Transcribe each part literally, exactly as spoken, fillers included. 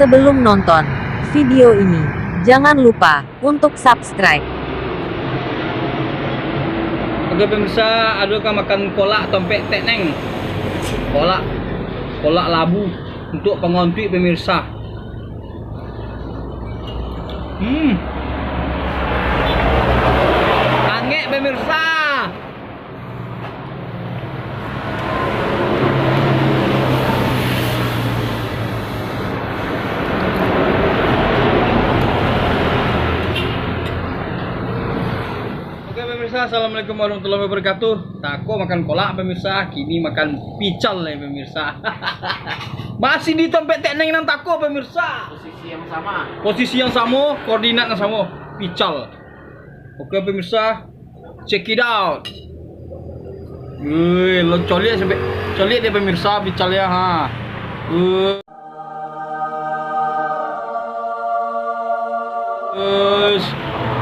Sebelum nonton video ini, jangan lupa untuk subscribe. Oke pemirsa, ado ka makan kolak tompek Tek Neng. Kolak, kolak labu untuk pangontuik pemirsa. Hmm. Angek pemirsa. Oke pemirsa, assalamualaikum warahmatullahi wabarakatuh. Tako makan kolak pemirsa, kini makan pical lai pemirsa. Masih di tompek Tek Neng nan tako pemirsa. Posisi yang sama. Posisi yang samo, koordinat yang samo, pical. Oke pemirsa, check it out. Wih, lo coliak sampai coliak deh pemirsa, pical ya ha. Wih. Us,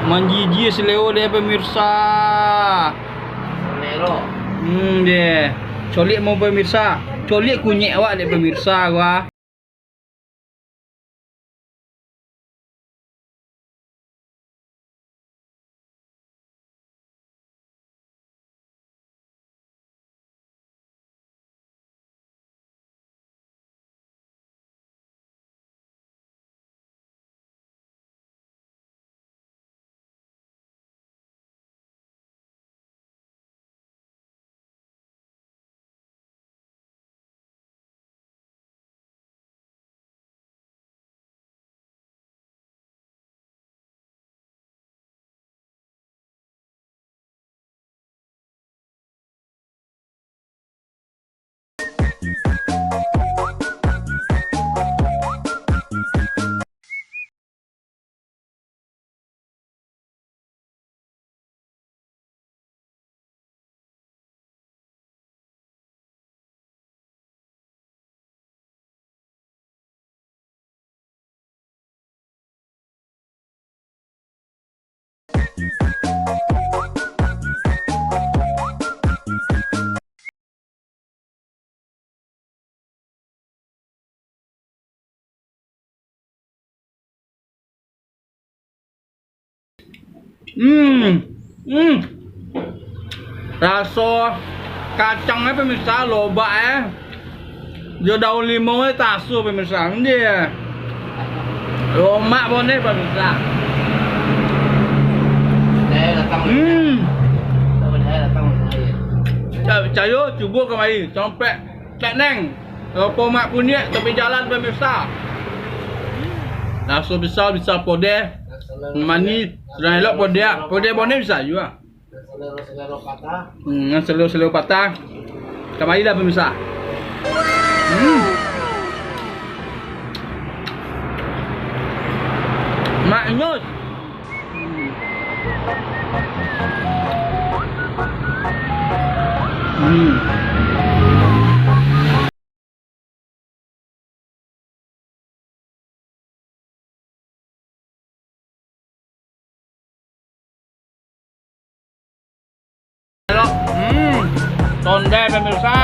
manjijik selero deh pemirsa. Selero. Hmm deh. Coliak mau pemirsa. Coliak kunyek awak deh pemirsa gua. Hmm, hmm. Raso kacangnyo pemirsa, lobak eh. Jo daun limau eh, taso pemirsa. Ndeh. Lomak boneh pemirsa. Saya datang. Hmm. Saya datang. Tak picayo, cubo kamari. Tompek Tek Neng. Lopo mak kunyek tapi jalan pemirsa. Raso bisa, bisa podeh. Manis. Sudah elok podeh. Podeh boneh bisa juo. Selero-selero patah. Hmm, selero-selero patah. Kamari dah pemirsa. Hmm. Maknyus. Hmm. Hmm, tondai pemirsa.